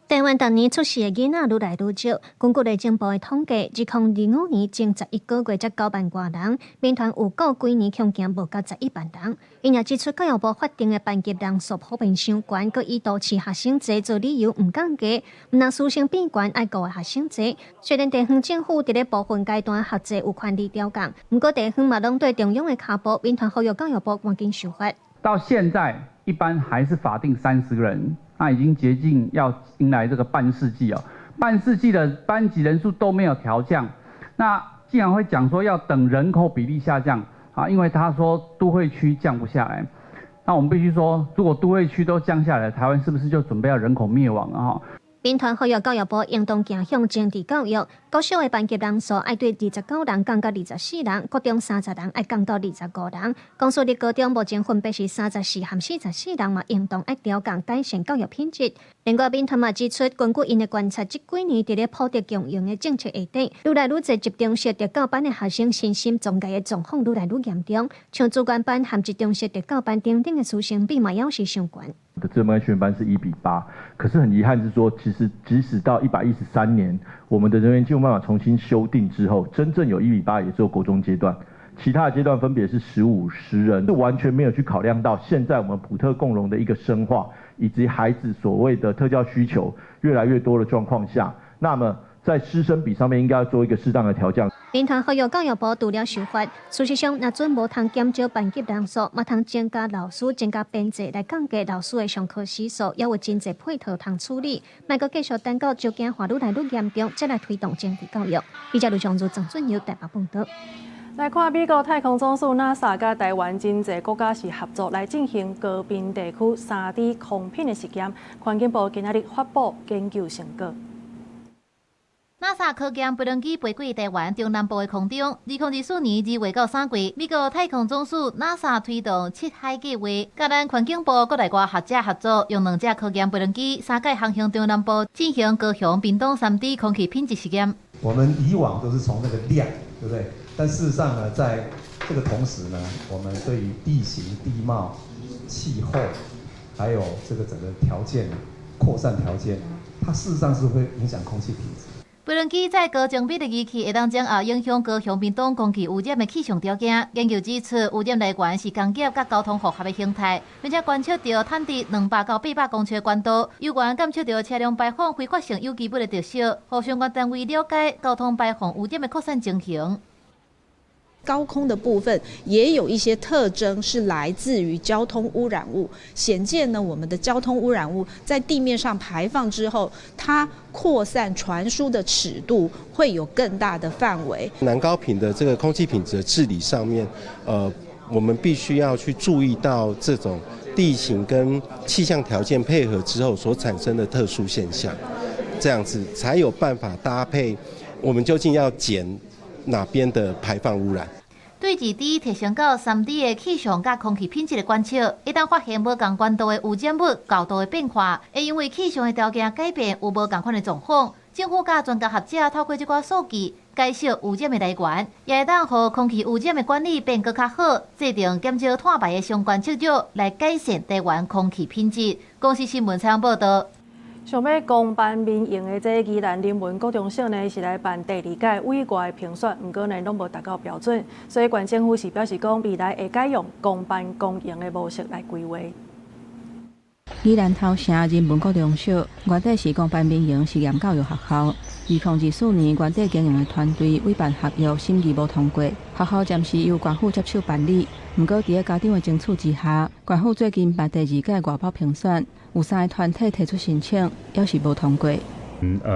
Speaker 10: 台灣逐年出世的囡仔愈來愈少，根據內政部的統計，2025年前11個月才9萬外人，民團有過幾年恐驚無夠11萬人。𪜶也指出，教育部法定的班級人數普遍傷懸，閣以都市學生濟做理由毋降低，毋但師生比懸，愛顧的學生濟。雖然地方政府佇咧部分階段學制有權利調降，毋過地方嘛攏綴中央的跤步，民團呼籲教育部趕緊修法。
Speaker 13: 到現在，一班還是法定30個人。那已經接近要迎來這個半世紀哦，半世紀的班級人數都沒有調降，那竟然會講說要等人口比例下降啊，因為他說都會區降不下來，那我們必須說，如果都會區都降下來，台灣是不是就準備要人口滅亡了哈？
Speaker 10: 民團呼籲教育部應當走向精緻教育，國小的班級人數愛對29人降到24人，國中30人愛降到25人。公私立高中目前分別是34和44人嘛，應當愛調降改善教育品質。另外，民團嘛指出，根據𪜶的觀察，這幾年佇咧普特共融的政策下底，愈來愈濟集中式特教班的學生身心障礙的狀況愈來愈嚴重，像資源班和集中式特教班等等的師生比嘛，猶是傷懸。
Speaker 14: 的資源班訓練班是1比8，可是很遺憾是說，其實即使到113年，我們的人員進入辦法重新修訂之後，真正有1比8也只有國中階段，其他的階段分別是15、10人，是完全沒有去考量到現在我們普特共融的一個深化，以及孩子所謂的特教需求越來越多的狀況下，那麼在師生比上面應該要做一個適當的調降。
Speaker 10: 民團呼籲教育部除了修法，事實上，若準無通減少班級人數，嘛通增加老師、增加編制來降低老師的上課時數，也有真濟配套通處理。莫閣繼續等到少子化愈來愈嚴重，才來推動精緻教育。記者盧尚如、張俊耀台北報導。
Speaker 1: 來看美國太空總署 NASA 佮台灣真濟國家是合作來進行高屏地區3D 空品的實驗。環境部今仔日發布研究成果。
Speaker 15: NASA 科研飛行機飛過台灣中南部的空中，2024年2月到3月，美國太空總署 NASA 推動七海計畫，佮咱環境部國內外學者合作，用兩隻科研飛行機三擺航行中南部，進行高雄屏東3D 空氣品質實驗。
Speaker 17: 我們以往都是從那個量，對不對？但事實上呢，在這個同時呢，我們對於地形、地貌、氣候，還有這個整個條件、擴散條件，它事實上是會影響空氣品質。
Speaker 15: 飛行機載高精密的儀器，會當掌握影響高雄屏東空氣污染的氣象條件。研究指出，污染來源是工業佮交通混合的形態，並且觀測著探佇200到800公尺高度，有關監測著車輛排放揮發性有機物的特色，予相關單位了解交通排放污染的擴散情形。
Speaker 18: 高空的部分也有一些特徵是來自於交通污染物，顯見呢，我們的交通污染物在地面上排放之後，它擴散傳輸的尺度會有更大的範圍。
Speaker 23: 南高屏的這個空氣品質的治理上面，我們必須要去注意到這種地形跟氣象條件配合之後所產生的特殊現象，這樣子才有辦法搭配我們究竟要減哪邊的排放污染。
Speaker 15: 對2D 提升到3D 的氣象佮空氣品質的觀測，一旦發現無仝懸度的污染物高度的變化，會因為氣象的條件改變有無仝款的狀況。政府佮專家學者透過這寡數據，減少污染的來源，也會當予空氣污染的管理變閣較好，制定減少碳排的相關策略，來改善台灣空氣品質。公視新聞採訪報導。
Speaker 1: 想欲公辦民營的這宜蘭人文國中小呢，是來辦第二屆委外評選，毋過呢攏無達到標準，所以縣政府是表示講未來會改用公辦公營的模式來規劃。
Speaker 19: 宜蘭頭城人文國中小原底是公辦民營實驗教育學校，2024年原底經營的團隊委辦合約審議無通過，學校暫時由縣府接手辦理。毋過，佇咧家長的爭取之下，縣府最近辦第二屆外包評選，有三个團體提出申請，猶是無通過。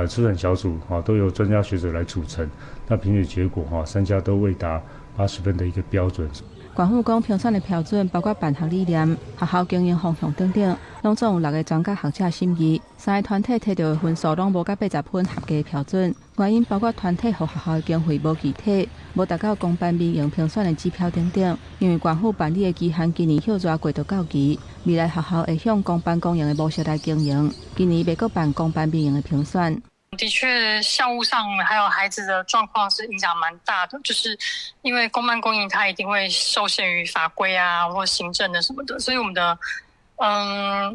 Speaker 2: 初審小組哈都由專家學者來組成，那評選結果哈三家都未達80分的一個標準。
Speaker 19: 縣府講評選的標準包括辦學理念、學校經營方向等等，攏總有6个專家學者審議。三个團體提著的分數攏無佮80分合格標準，原因包括團體予學校的經費無具體，無達到公辦民營評選的指標等等。因為縣府辦理的期限今年歇熱過著到期，未來學校會向公辦公營的模式來經營，今年袂閣辦公辦民營的評選。
Speaker 3: 的確，校務上還有孩子的狀況是影響蠻大的，就是因為公辦公營，它一定會受限於法規啊或行政的什麼的，所以我們的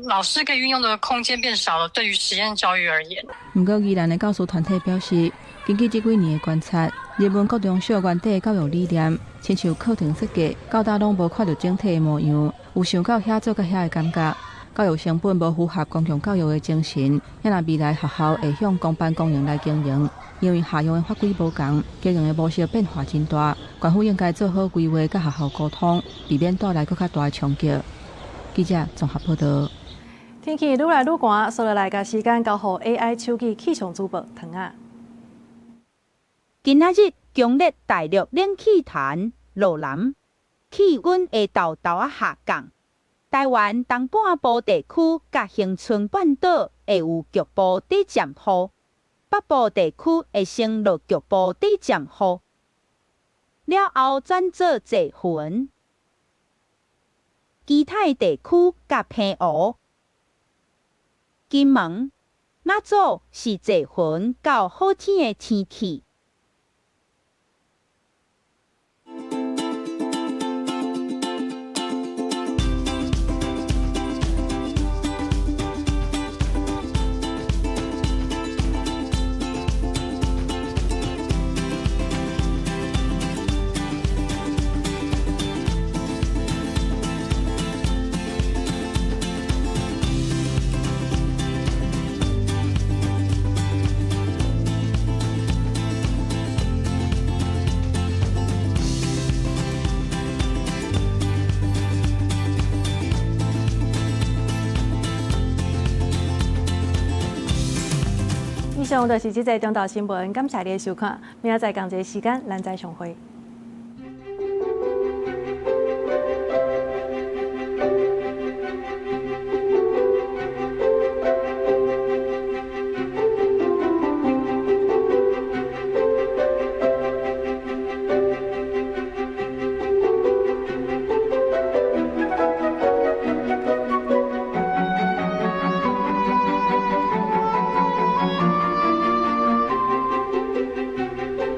Speaker 3: 老師可以運用的空間變少了。對於實驗教育而言，
Speaker 19: 毋過宜蘭的教師團體表示，根據這幾年的觀察，人文國中小原底的教育理念，親像課程設計，到今攏無看著整體的模樣，有想到遐做佮遐的感覺。教育成本無符合公共教育的精神，遐若未來學校會向公辦公營來經營，因為下用的法規無仝，經營的模式變化真大，縣府應該做好規劃，佮學校溝通，避免帶來閣較大的衝擊。記者綜合報導。
Speaker 1: 天氣愈來愈寒，所以來共時間交予 AI 手機氣象主播唐仔。
Speaker 4: 今仔日強烈大陸冷氣團落南，氣溫會豆豆仔下降。台灣東半部地區佮恆春半島會有局部短暫雨，北部地區會先落局部短暫雨，了後轉做濟雲。其他地區佮澎湖、金門、馬祖是濟雲到好天的天氣。
Speaker 1: 以上就是這節中晝新聞，感謝你的收看，明仔載仝一个時間，咱再相會。